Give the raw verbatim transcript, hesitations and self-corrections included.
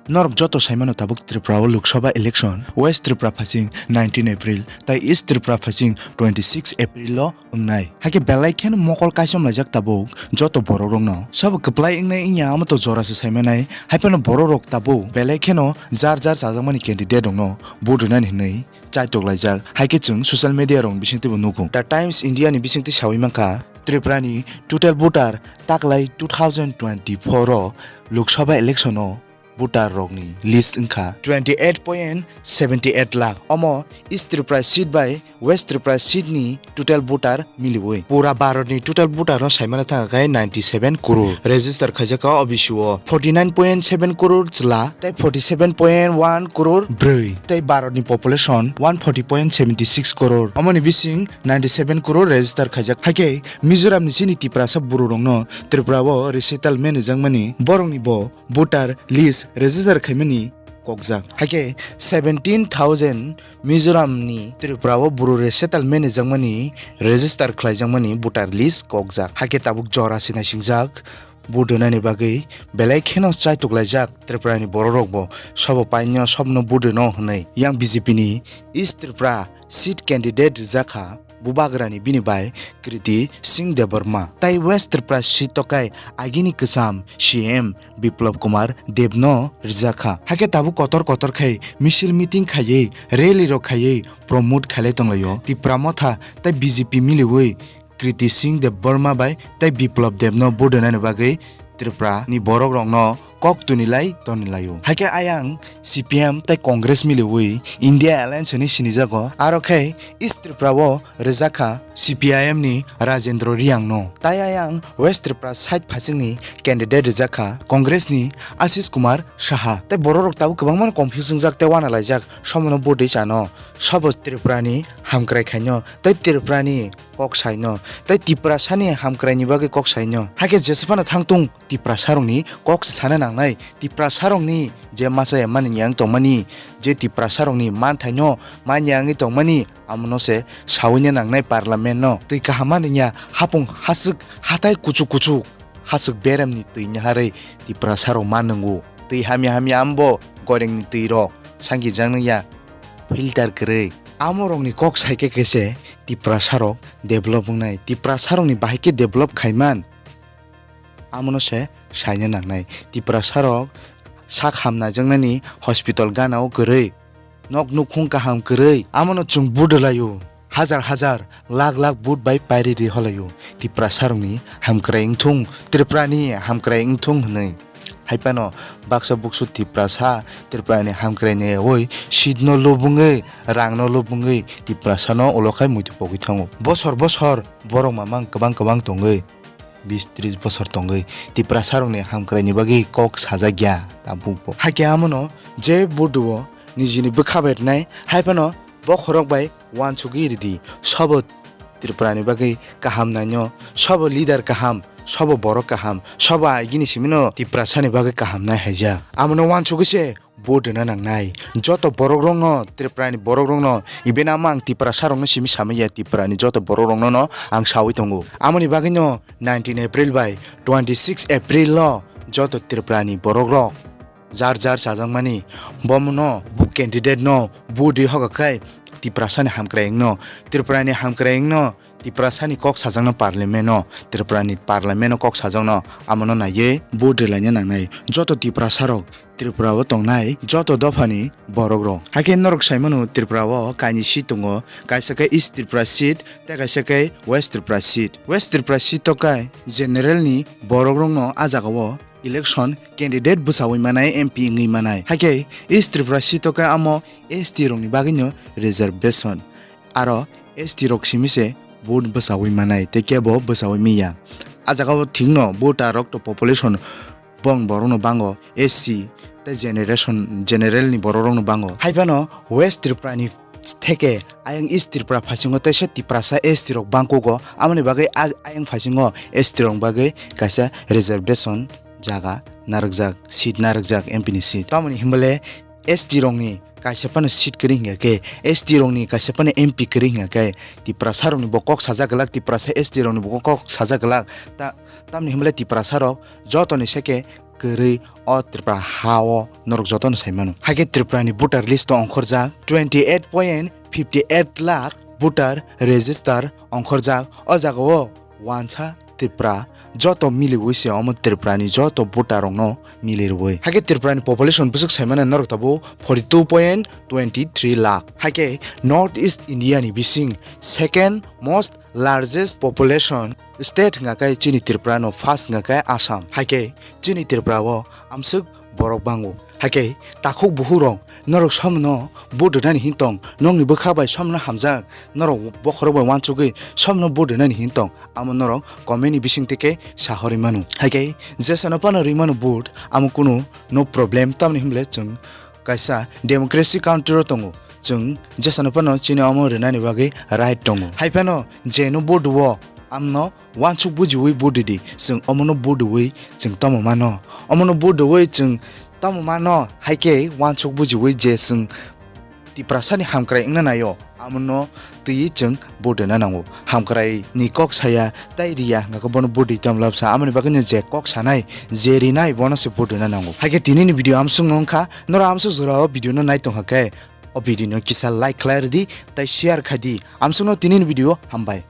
Norok joto saimano tabuk Tripura o Lok Sabha election West Tripura phasing nineteen April tai East Tripura phasing twenty six April o wngnai. Hakhe belai kheno mokol kaisom laijak tabuk joto borok rokno. Sabo kwplai wngnai wngya amo to jora se saimanai. Haiphano borok rok tabuk belai kheno jar jar chajakmani candidate rokno vote rwnani hwnwi chaitok laijak. Haikhe chwng social media rokni bisingtwibo nugo. The Times India ni bisingtwi sawi mankha, Tripura ni total voter taklai two thousand twenty-four o Lok Sabha election o voter rokni list wngkha twenty eight point seventy eight lakh. Omo East Tripura seat bai West Tripura seat ni total voter miliwi. Pura Bharat ni total voter no saimano thangkha khe ninety seven crore. Register khaijak kha O B C o forty nine point seven crore chwla tei forty seven point one crore bwrwi. Tei Bharat ni population one forty point seventy six crore. Omoni bising ninety seven crore register khaijak. Haikhe Mizoram ni chini Tiprasa buru rokno Tripura o resettlement rijak mani borok ni bo voter list register khaimani kokjak. Haikhe seventeen thousand Mizoram ni Tripura o buru resettlement rijak mani register khlaijak mani voter list kokjak. Haikhe tabuk jora se naisingjak vote rwnani bagwi belai kheno chaitok laijak Tripura ni borok rok bo sobo painyo sobno vote rwno hwnwi. Yang B J P ni East Tripura seat candidate rijak kha Bubagrani bini bai Kriti Singh Debbarma. Tai West Tripura seat tokai agini kwcham C M Biplab Kumar Debno rijak kha. Hakhe tabuk kotor kotor khai misil meeting khaiwi rally rok khaiwi promote khailai tonglaio. Tipra Motha tai B J P miliwi Kriti Singh Debbarma bai tai Biplab Debno vote rwnani bagwi Tripura ni borok rokno kok tuni lai toni laio. Haikhe ayang C P M tai Congress miliwi India Alliance hwnwi sinijago. Aro khe East Tripura o rijak kha C P I M ni Rajendra Reang no. Tai ayang West Tripura side phasing ni candidate rijak kha Congress ni Ashish Kumar Saha. Tai borok rok tabuk kwbangma no confuse wngjak tei wana laijak somono vote rwi chano. Sobo Tripura ni hamkrai khaino tei Tripura ni kok saino tei Tiprasa ni hamkrai ni bagwi kok saino. Hakhe jesephano thangtung Tiprasa rokni kok se sana nangnai. Tiprasa rokni je masa ya mani yang tongmani, je Tiprasa rokni manthaino manya wngwi tongmani, amono se sawina nangnai parliament no. Twi kaham mani ya hapung haswk hatai kuchuk kuchuk haswk beremni twi nyaharwi Tiprasa rok ma nwngo. Twi hamya hamya ambo gorengni twi rok sanki jang nung ya filter kwrwi. Amo rokni kok saikhe khe se Tiprasa rok develop wngnai. Tiprasa rokni bahai khe develop khaiman. Amono se saina nangnai. Tiprasa rok sak hamnaijaknani hospital gana o kwrwi, nok nukhung kaham kwrwi, amono chwng vote rwlaio. Hajar hajar, lakh lakh vote bai pairi ri holaio. Tiprasa rokni hamkrai wngthung, Tripura ni hamkrai wngthung hwnwi. Haiphano baksa buksu Tiprasa, Tripura ni hamkrai ni oi seat no lubungwi, rang no lubungwi Tiprasa no ulo khai muitu pogwi thango. Bosor bosor borok mamang kwbang kwbang tongwi. Bis tris bosor tongwi Tiprasa rokni hamkrai ni bagwi kok sajak ya tabuk bo. Hakhe amono je vote o nijini bwkha bai rwnai, haiphano bokhorok bai wansugwi ridi. Sobo Tripura ni bagwi kaham naino, sobo leader kaham, sobo borok kaham, sobo agini simino Tiprasa ni bagwi kaham nai haijak. Amono wansugwi se vote rwna nangnai. Joto borok rokno, Tripura ni borok rokno, even amo ang Tiprasa rokno simi samaya, Tripura ni joto borok rokno no ang sawi tongo. Amoni bagwi no nineteen April bai twenty six April o joto Tripura ni borok rok jar jar chajakmani, bomono bo candidate no vote rwi hoga khai Tiprasa ni hamkrai wngno, Tripura ni hamkrai wngno, Tiprasa ni kok sajakno parliament o, Tripura ni parliament o kok sajakno, amono naiwi vote rwlaina nangnai joto Tiprasa rok. Tripura o tongnai joto dophani borok rok. Hakhe norok saimano Tripura o kainwi seat tongo, kaisa khe East Tripura seat tei kaisa khe West Tripura seat. West Tripura seat o khe general ni borok rokno a jaga o election candidate bwchawi manai, M P wngwi manai. Hakhe East Tripura seat o khe amo S T rokni bagwino reservation. Aro S T rok simi se vote bwchawi manai tei kebo bwchawi manya. A jaga o thikno voter rok to population bong borokno bango S C tei generation, general ni borok rokno bango. Haiphano West Tripura ni theke ayang East Tripura phasingo teisa Tiprasa S T rok bangkugo, amoni bagwi a-, ayang phasingo S T rok bagwi kaisa reservation jaga narwkjak, seat narwkjak, M P ni seat. Tamoni hinbale S T rokni kaisa phano seat kwrwi hingya khe, S T rokni kaisa phano M P kwrwi hingya khe, Tiprasa rokni bo kok sajak glak, Tiprasa S T rokni bo kok sajak glak. Ta-, tamni hinbale Tiprasa rok jotoni seke kwrwi o Tripura ha o norok jotono sai mano. Haikhe Tripura ni voter list o ongkhorjak twenty eight point fifty eight lakh voter register ongkhorjak. O jaga o wansa Tripura joto miliwi se omo Tripura ni joto voter rok no mili rwui. Haikhe Tripura ni population bwswk sai mano norok tabuk forty two point twenty three lakh. Haikhe North East India ni bising second most largest population state hwnkha khe chini Tripura no, first hwnkha khe Assam. Haikhe chini Tripura o amswk borok bango. Haikhe takhuk buhurok norok somno vote rwnani hin tong, nokni bwkha bai somno hamjak, norok bokhorok bai uansugwi somno vote rwnani hin tong, amo norok comment ni bising teke sahorwi mano. Haikhe jesano phano rwi mano vote, amo kunu no problem, tamni hwnle chwng kaisa democracy country o tongo, chwng jesano phano chini omo rwnani bagwi right tongo. Hai phano je no vote o amno uansuk bujiwi vote di, chwng omono vote wi chwng tamo mano, omono vote wi chwng tamo mano, haikhe uansuk bujiwi je chwng Tiprasani hamkrai wngna naio, amono twiwi chwng vote rwna nango. Hamkrai ni kok saya tai riya hwnkha khe bono vote tamo labsa, amoni bagwino je kok sanai, je rinai bono se vote rwna nango. Haikhe tinini video amswkno wngkha, norok amswk jora o video no nai tongkha khe o video no kisa like khlai rwdi tai share khaidi. Amswkno tinini video hambai.